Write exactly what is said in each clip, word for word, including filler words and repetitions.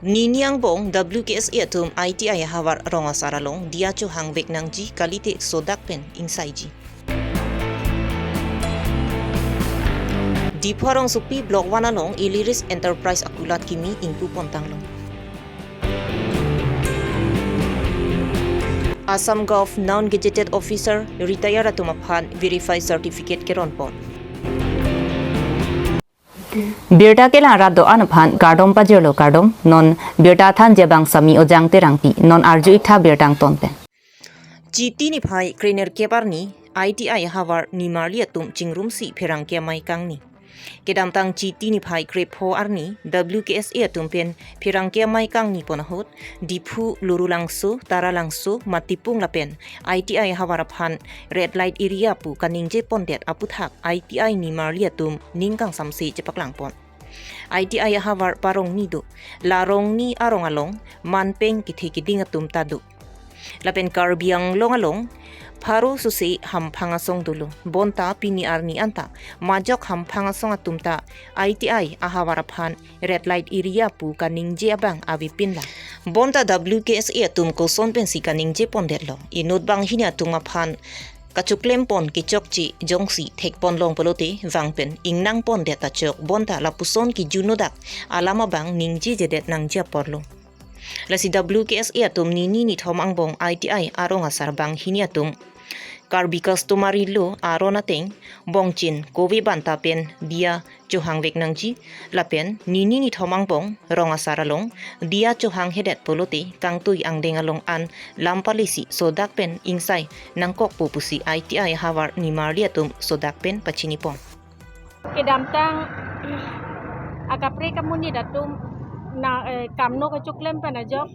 Nini angbong W K S A atum I T I ahavar rong asar along diya chohang vek nangji kalite sodak pen ingsaiji. Diphu Rongsopi Block one along Iliris Enterprise akulat kimi ingpu pon tanglo. Assam Gov non gazetted officer retire atum aphan verify certificate keron pon. Birta kelang rat do-an aphan kardom pajirlo, kardom. Non birta thanji abang Sami Ojang Terangpi. Non arju-ik tha birta angton pen. Chiti niphai krenerkep arni I T I ahavar nimarli atum chingrumsi pherangke amei kangni. Kedamtang Chiti niphai krepho arni W K S A atum pen pherangke amei kangni pon ahut Diphu, Lurulangso, Taralangso, Matipung lapen I T I ahavar aphan red light area pu kaningje pondet aputhak I T I nimarli atum ning kangsamse chepaklang pon. I T I ahavar parongni do. La rongni arong along manpeng kethe keding atum ta do. Lapen Karbi Anglong along pharo suse hamphang asong dolo. Bonta pini arni anta majok hamphang asong atum ta I T I ahavar aphan red light area pu kaningje abang avepin lang. Bonta W K S A atum koson pensi kaningje pondetlo? Inut banghini atum aphan kachoklem pon kechokche jongsi thek pon long pulote vang pen ingnang pondet achok, bonta lapuson kijuno dak alam abang ningjejedet nangji aporlo. Lasi W K S A atum nini nithom angbong I T I arong asar banghini atum Karbi customary law aron ateng bongchin kove banta pen diya chohang vek nangji, lapen nini nithom angbong rong asar along diya chohang hedet pulote kangtui angdeng along an lam palisi sodak pen ingsai nangkokpo pusi I T I ahavar nimarli atum sodak pen pachini pon. Kedamtang akaprek amonit atum na, eh, kamno kachoklem pen ajok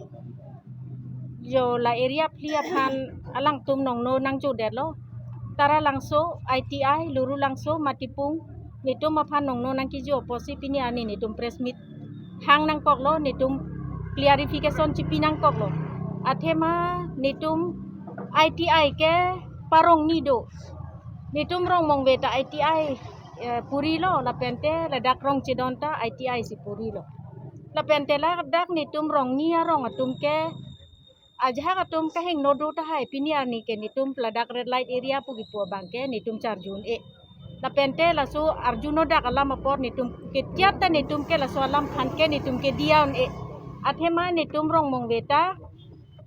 jo la area phli aphan alangtum nongno nangjodetlo. Taralangso, I T I, Lurulangso, Matipung, netum aphan nongno nangkejo apotsi pini arni netum press meet hang nangkoklo, netum clarification chipi nangkoklo. Athema netum I T I ke parongni do. Netum Rongmongve ta I T I, eh, purilo, lapente ladak Rongchedon ta I T I si purilo. Lapente ladak netum rongni arong atum ke ajahak atum kahingno do tahai, pini arni ke netum ladak red light area pu kipu abang ke netum charju un-e. Lapente laso arjuno dak alam apor netum ketiat ta netum ke laso alam aphan ke netum ke diya un-e. Athema netum Rongmongve ta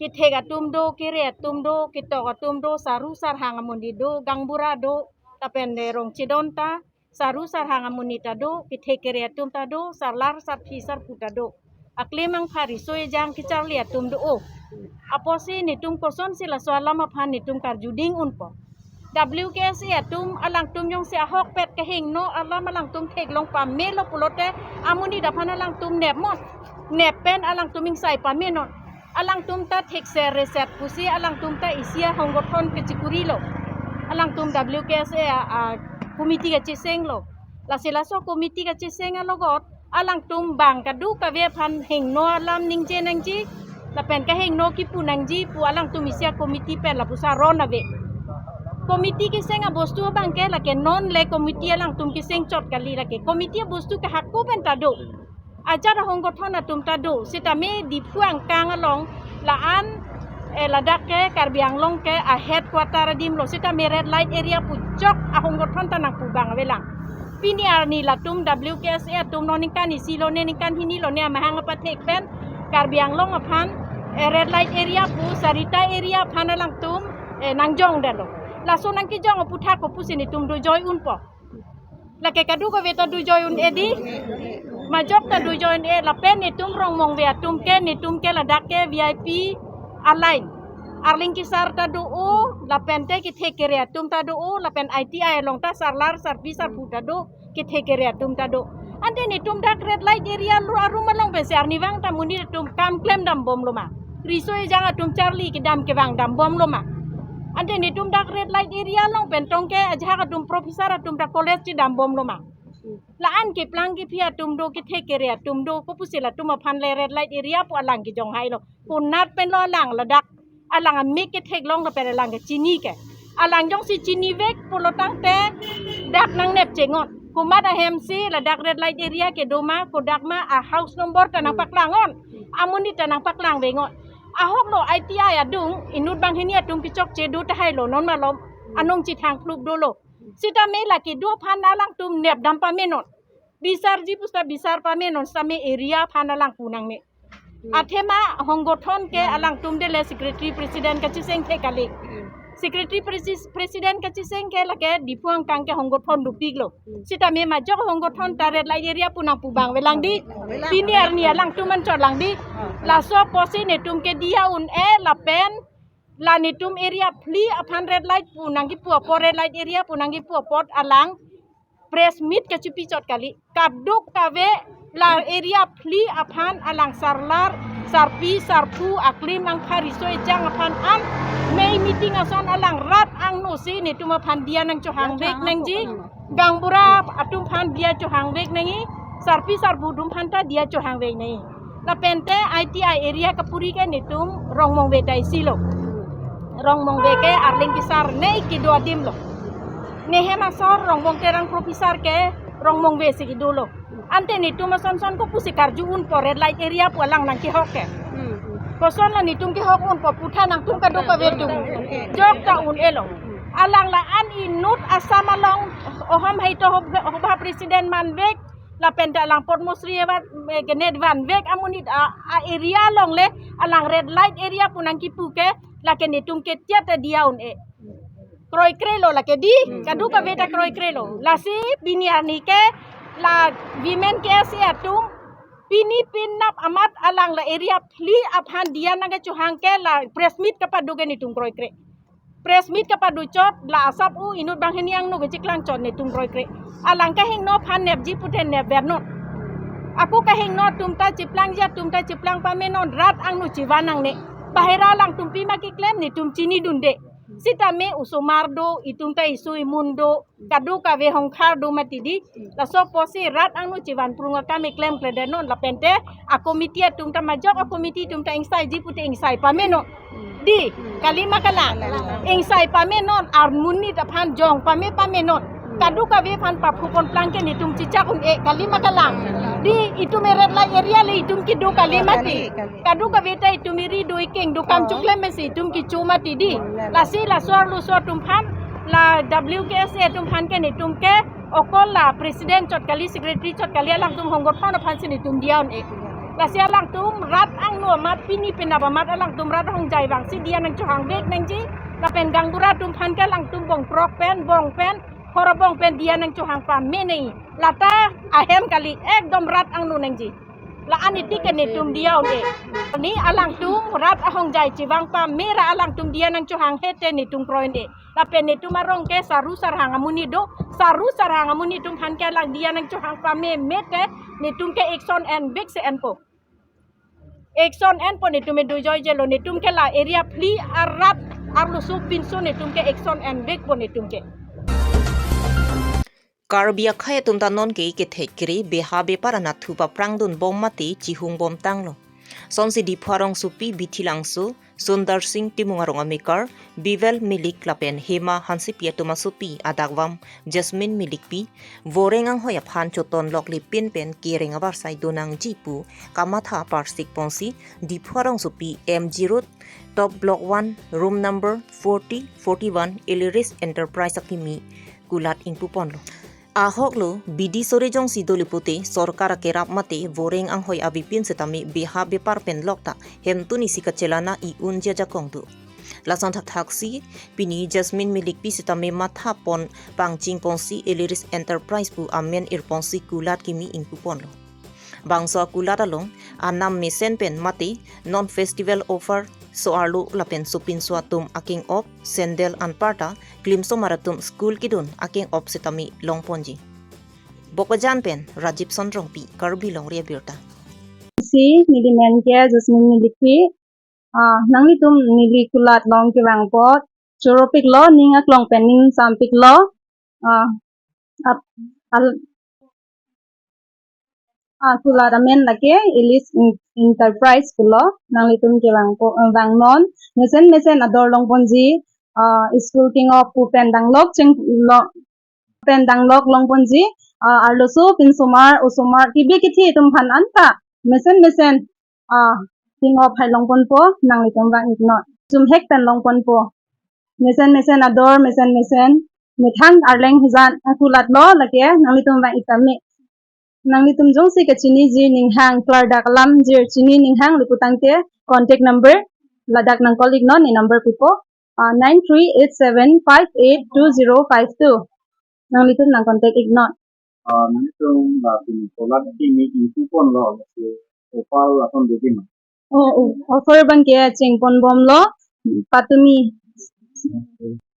kethek atum do, kere atum do, ketok atum do, saru sarhang amonit do, gaonbura do, lapen de Rongchedon ta saru sarhang amonit ta do, kethek kere atum ta do, sarlar sarpi sarpo ta do. Aklem angpha riso ejang kecharli atum do-o. Apotsi netum kosonsi laso alam aphan netum karjuding unpo? W K S A atum alangtum jongsi ahokpet kahingno alam alangtum theklong pamelo pulote amonit aphan alangtum nepnon. Nep pen alangtum ingsai pamenon. Alangtum ta thekser reset pusi alangtum ta isi ahonggothon kachikurilo. Alangtum W K S A a, a committee kachesenglo. Lasi laso committee kacheseng alogot alangtum bang kadokave aphan hingno alam ningje nangji lapen kahingno kipu nangji pu alangtum isi a committee pen lapuson aron ave. Committee keseng abostu abang ke lake non le committee alangtum keseng chot kali, lake committee abostu ke hako pen ta do. Ajat ahonggothon atum ta do, sitame Diphu angkang along la-an, eh, ladak ke Karbi Anglong ke a headquarter adim lo, sitame red light area pu jok ahonggothon ta nangpu abang avelang. Pini arni latum W K S A atum non ningkan isi lone ningkan hini lone amahang apathek pen Karbi Anglong aphan, eh, red light area pu sarita area aphan alangtum, eh, nangjongdetlo. Laso nangkejong aputhak kopusi netum dojoi unpo? Lake kadokave ta dojoi un-e di. Majok ta dojoi un-e, lapen netum Rongmongve atum ke, netum ke ladak ke V I P a-line. Arleng kesar ta do-o, lapente kethek kere atum ta do-o, lapen I T I along ta sarlar sarpi sarpo ta do, kethek kere atum ta do. Ante netum dak red light area lo arum along pensi arnivang ta monit atum kam klemdam bomlo ma? Riso ejang atum charli kedam kevangdam bomlo ma? Ante netum dak red light area along pen tong ke ajahak atum professor atum ta college chedam bomlo ma? La-an keplang kephi atum do, kethek kere atum do, kopusi latum aphan le red light area pu alang kejonghailo? Konat pen lo alang ladak? Alang amik ketheklong lapen alang kechini ke. Alang jongsi chinivek pulo tangte dak nangnep chengot. Komat ahem si ladak red light area kedo ma, kodak ma, a house number ta nangpaklang-on, amonit ta nangpaklang veng-on. Ahok lo I T I adung, inut banghini atum kechokche do tahai lo, non malom anong chithang plup dolo. Sitame la kedo aphan alangtum nepdam pamenon. Bisarji pusta bisar pamenon, sitame area aphan alang pu nangme. Athema honggothon ke alangtum dele secretary president kacheseng the kali. Secretary presi-, president kacheseng ke lake Diphu angkang ke honggothon dopiklo. Sitame majok honggothon ta red light area pu nangpu bang velang di. Pini arni alangtum anchot lang di. Laso apotsi netum ke diya un-e lapen la netum area phli aphan red light pu nangkipu apot, red light area pu nangkipu apot alang press meet kachipi chot kali. Kadokave la area phli aphan alang sarlar, sarpi, sarpo, aklim, angpha, riso ejang aphan an mei meeting ason alang rat angno si netum aphan diya nangchohang vek nangji. Gaonbura atum aphan diya chohang vek nangji, sarpi sarpo atum aphan ta diya chohang vek nangji. Lapen te I T I area kapuri ke netum Rongmongve ta isi lo. Rongmongve ke Arleng kesar ne kedo adim lo. Nehem asor Rongbong Terang professor ke Rongmongve si kedo lo. Ante netum ason son kopusi karju unpo red light area pu alang nangkehok ke. Koson la netum kehok unpo putha nangtum kadokave atum. Jok ta un-e lo. Alang la-an inut Assam along ohom hai to hobha president man vek, lapen ta alang Padma Shri award, eh, kenet van vek amonit a, a area along le alang red light area pu nangkipu ke, lake netum ke tiat ta diya un-e. Kroikre lo lake di, kadokave ta kroikre lo. Lasi pini arni ke la women K S A atum pini pinap amat alang la area phli aphan diya nangkechohang ke la press meet kapado ke netum kroikre. Press meet kapado chot la asap u inut banghini angno kechiklang chot netum kroikre. Alang kahingno aphan nepji pute nep vernon. Ako kahingno atum ta chiplangji atum ta chiplang pamenon, rat angno chivan nangne. Bahira alangtum pima keklem netum chinidunde. Sitame osomar do, itum ta isu imun do, kadokave hongkhar do mati di. Laso apotsi rat angno chivan prung akam keklem klemkle det non lapen te a committee atum ta majok a committee atum ta ingsaiji pute ingsai pamenon. Di, kali ma kalang. Ingsai pamenon, amonit aphan jong pame pamenon. Kadokave aphan paphu ponplang ke netum chichak un-e, kali ma kalang. Di, itum eret la area le itum kedo kali mati. Kadokave ta itum eri do ikeng do kam chuklem mesi itum kecho mati di. Lasi laso arloso atum aphan, la W K S A atum aphan ke netum ke okol la president chot kali, secretary chot kali, alangtum honggothon aphan si netum diya un-e. Lasi alangtum rat angno amat pini penap amat alangtum rat hongjai vangsi diya nangchohang vek nangji. Lapen gaonbura atum aphan ke alangtum bongprok pen, bong pen, hor bong pen diya nangchohang pame nangji. Lata ahem kali, ekdom rat angno nangji. La-an iti ke netum diya un-e. Ni alangtum rat ahongjai chevang pame ra alangtum diya nangchohang he te netum kroi un-e. Lapen netum arong ke saru sarhang amonit do, saru sarhang amonit atum aphan ke alang diya nangchohang pameme te netum ke action en vek si enpo. Action enpo, netum me do joijelo, netum ke la area phli arat arloso pinso netum ke action en vekpo netum ke. Karbi akhei atum ta non ke kethek kere beha bepar anatthu paprangdun bom mate chihung bomtanglo. Sonsi Diphu arongsopi Bithilangso Sundar Singh Timung arong amekar Bivel Milik lapen Hema Hansepi atum asopi adakvam Jasmine Milikpi voreng anghoi aphan choton lokle pin pen kereng avarsai donangji pu kamatha parsik ponsi Diphu arongsopi M G Road, Top Block one, room number forty forty-one, Eliris Enterprise akimi kulat ingpuponlo. Ahok lo, bidi sore jongsi doli pute sorkar akerap mate voreng anghoi avepin setame beha bepar pen lok ta hemtun isi kachelana i-un jajakong do. Lason thakthaksi pini Jasmine Milikpi setame matha pon pangching ponsi Eliris Enterprise pu amen irponsi kulat kimi ingpuponlo. Bangso akulat along anam mesen pen mate non festival offer so-arlo lapen sopinso atum akeng-op sandal anparta klimsomar atum school kedun akeng-op setame longponji. Bokajan pen Rajiv Sonrongpi, Karbi Longri Abirta. Si neli men ke Jasmine Milikpi, ah, nanglitum neli kulat along kevang apot choropiklo, ning aklong pen ning sampiklo. Ah, ap-, al-, ah, kulat amen lake Eliris En-, Enterprise pulo, nanglitum kevang po, eh, vangnon, mesen mesen ador longponji, ah, school keng-op pu pen danglok chenglo, pen danglok longponji, ah, arloso, pinsomar, osomar, kibi kithi atum aphan anta mesen mesen, ah, ping-o phai longponpo, nanglitum vang-iknon. Chumhek pen longponpo. Mesen mesen ador, mesen mesen methang arleng hujan akulatlo, lake nanglitum vang-ik tame. Nanglitum jongsi kachiniji ninghang, klardak alam jir chini ninghang le putangte contact number ladak nang call-iknon, ne number pipo, ah, nine three eight seven five eight two zero five two. Nanglitum nang contact-iknon. Ah, nanglitum latum kolat kimi ingkuponlo, si opal aton dudin. Oh, oh, offer abangke chengponbomlo, patumi.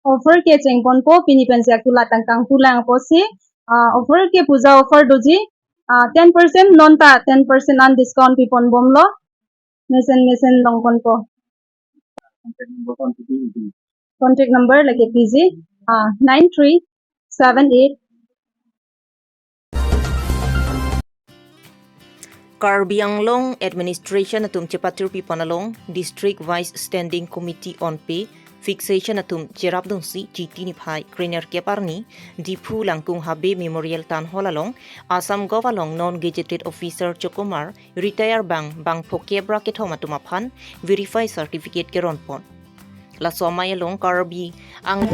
Offer ke chengponpo, pini pensi akulat tangtang pulang apotsi, ah, offer ke puja offer doji, ah, ten percent non ta ten percent an discount piponbomlo, mesen mesen longponpo. Contact number lake piji, ah, nine three seven eight. Karbi Anglong Administration atum chepatirpipon along District Wise Standing Committee on Pay Fixation atum cherapdunsi Chiti niphai krenerkep arni Diphu Langkung Habe Memorial Town Hall along Assam Gov along Non Gazetted Officer chokomar retire abang bangphokep ra kethom atum aphan verify certificate keronpon. Laso amei along Karbi Ang-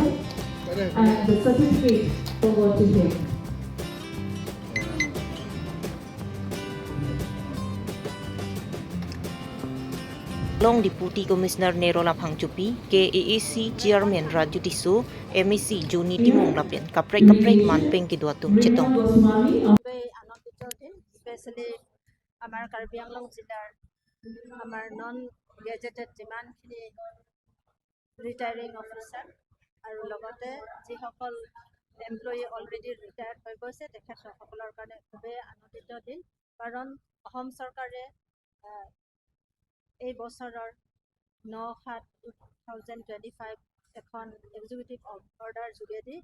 And the certificate forward to him. Long Deputy Commissioner Nerol Aphangchopi, K A A C Chairman Raju Tisso, M A C Joni Timung lapen kaprek kaprek manpeng kedo atum chetong. খুবেই আনন্দিত দিন, স্পেচিয়েলি আমাৰ কাৰ্বি আংলং জিলাৰ আমাৰ নন গেজেটেড যিমানখিনি retiring officer আৰু লগতে যিসকল এমপ্লয়ী অলৰেডি ৰিটায়াৰ্ড হৈ গৈছে, তেখেতসকলৰ কাৰণে খুবেই আনন্দিত দিন। কাৰণ অসম চৰকাৰে, আহ, এই বছৰৰ ন সাত টু থাউজেণ্ড টুৱেণ্টি ফাইভ এখন এক্সিকিউটিভ অৰ্ডাৰ যোগেদি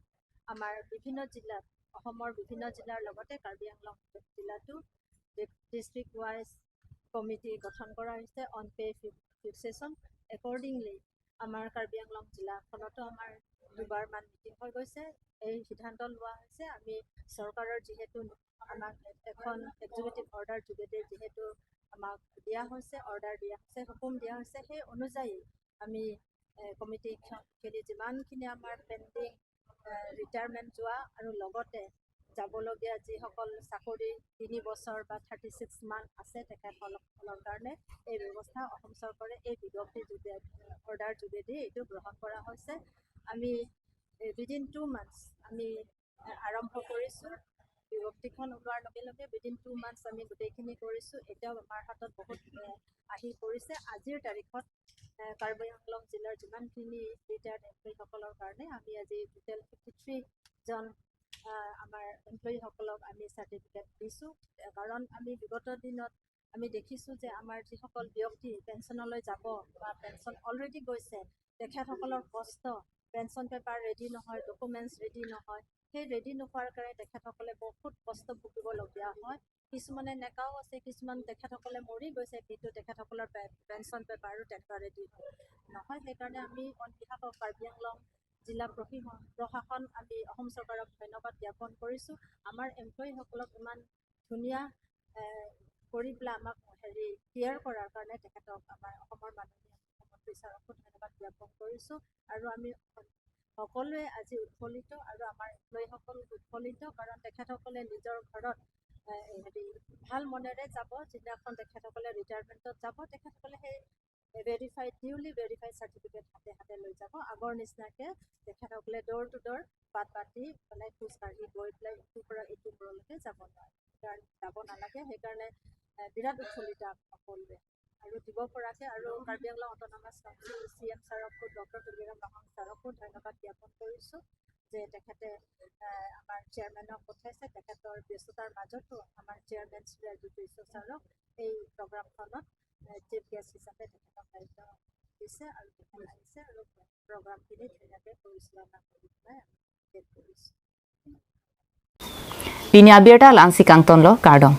আমাৰ বিভিন্ন জিলাত, অসমৰ বিভিন্ন জিলাৰ লগতে কাৰ্বি আংলং জিলাতো ডিষ্ট্ৰিক্ট ৱাইজ কমিটি গঠন কৰা হৈছে অন পে ফিক্সেশ্যন। একৰ্ডিংলি আমাৰ কাৰ্বি আংলং জিলাখনতো আমাৰ দুবাৰমান মিটিং হৈ গৈছে। এই সিদ্ধান্ত লোৱা হৈছে, আমি চৰকাৰৰ যিহেতু আমাক এখন এক্সিকিউটিভ অৰ্ডাৰ যোগেদি যিহেতু আমাক দিয়া হৈছে, অৰ্ডাৰ দিয়া হৈছে, হুকুম দিয়া হৈছে, সেই অনুযায়ী আমি, এ, কমিটি খেলি যিমানখিনি আমাৰ পেণ্ডিং, এ, ৰিটায়াৰমেণ্ট যোৱা আৰু লগতে যাবলগীয়া যিসকল চাকৰি তিনি বছৰ বা থাৰ্টি ছিক্স মান্থ আছে তেখেতসকলৰ কাৰণে এই ব্যৱস্থা অসম চৰকাৰে এই বিজ্ঞপ্তি যোগে, অৰ্ডাৰ যোগেদি এইটো গ্ৰহণ কৰা হৈছে। আমি, এ, উইদিন টু মান্থছ আমি আৰম্ভ কৰিছোঁ। বিজ্ঞপ্তিখন ওলোৱাৰ লগে লগে উইদিন টু মান্থছ আমি গোটেইখিনি কৰিছোঁ। এতিয়াও আমাৰ হাতত বহুত, এ, আহি পৰিছে। আজিৰ তাৰিখত, এ, কাৰ্বি আংলং জিলাৰ যিমানখিনি ৰিটায়াৰ্ড এমপ্লয়ীসকলৰ কাৰণে আমি আজি টোটেল ফিফটি থ্ৰী জন, আ, আমাৰ এমপ্লয়ীসকলক আমি চাৰ্টিফিকেট দিছোঁ। এ, কাৰণ আমি বিগত দিনত আমি দেখিছোঁ যে আমাৰ যিসকল ব্যক্তি পেঞ্চনলৈ যাব বা পেঞ্চন অলৰেডি গৈছে, তেখেতসকলৰ কষ্ট, পেঞ্চন পেপাৰ ৰেডি নহয়, ডকুমেণ্টছ ৰেডি নহয়, সেই ৰেডি নোহোৱাৰ কাৰণে তেখেতসকলে বহুত কষ্ট ভুগিবলগীয়া হয়। কিছুমান এনেকাও আছে, কিছুমান তেখেতসকলে মৰি গৈছে, কিন্তু তেখেতসকলৰ পে-, পেঞ্চন পেপাৰো তেনেকুৱা ৰেডি নহয়। সেইকাৰণে আমি অন বিহাফ অফ কাৰ্বি আংলং জিলা প্ৰশি-, প্ৰশাসন আমি অসম চৰকাৰক ধন্যবাদ জ্ঞাপন কৰিছোঁ। আমাৰ এমপ্লয়ীসকলক ইমান ধুনীয়া, এ, কৰি পেলাই আমাক হেৰি কেয়াৰ কৰাৰ কাৰণে তেখেতক আমাৰ অসমৰ মাননীয় মুখ্যমন্ত্ৰী ছাৰকো ধন্যবাদ জ্ঞাপন কৰিছোঁ। আৰু আমি সকলোৱে আজি উৎফুল্লিত আৰু আমাৰ এমপ্লয়ীসকল উৎফুল্লিত, কাৰণ তেখেতসকলে নিজৰ ঘৰত, এ, হেৰি ভাল মনেৰে যাব। যিদিনাখন তেখেতসকলে ৰিটায়াৰমেণ্টত যাব, তেখেতসকলে সেই ভেৰিফাইড, ডিউলি ভেৰিফাইড চাৰ্টিফিকেট হাতে হাতে লৈ যাব। আগৰ নিচিনাকে তেখেতসকলে ড'ৰ টু ড'ৰ বাট পাতি পেলাই খোজকাঢ়ি গৈ পেলাই ইটোৰ পৰা ইটো ঘৰলৈকে যাব নোৱাৰে, কাৰণ যাব নালাগে। সেইকাৰণে, এ, বিৰাট উৎফুল্লিত সকলোৱে। আৰু দিব পৰাকে আৰু Karbi Anglong autonomous council C M ছাৰকো, ডক্টৰ তুলিৰাম ৰংহাং ছাৰকো ধন্যবাদ জ্ঞাপন কৰিছোঁ যে তেখেতে, এ, আমাৰ চেয়াৰমেনক পঠাইছে, তেখেতৰ ব্যস্ততাৰ মাজতো আমাৰ চেয়াৰমেন শ্ৰী ৰাজু তিsso ছাৰক এই প্ৰগ্ৰামখনত, এ, চিফ গেষ্ট হিচাপে তেখেতক দায়িত্ব দিছে আৰু তেখেত আহিছে আৰু প্ৰগ্ৰামখিনি ধুনীয়াকৈ পৰিচালনা কৰি পেলাই আমি শেষ কৰিছোঁ। Pini abirta la-ansi kangtonlo, kardom.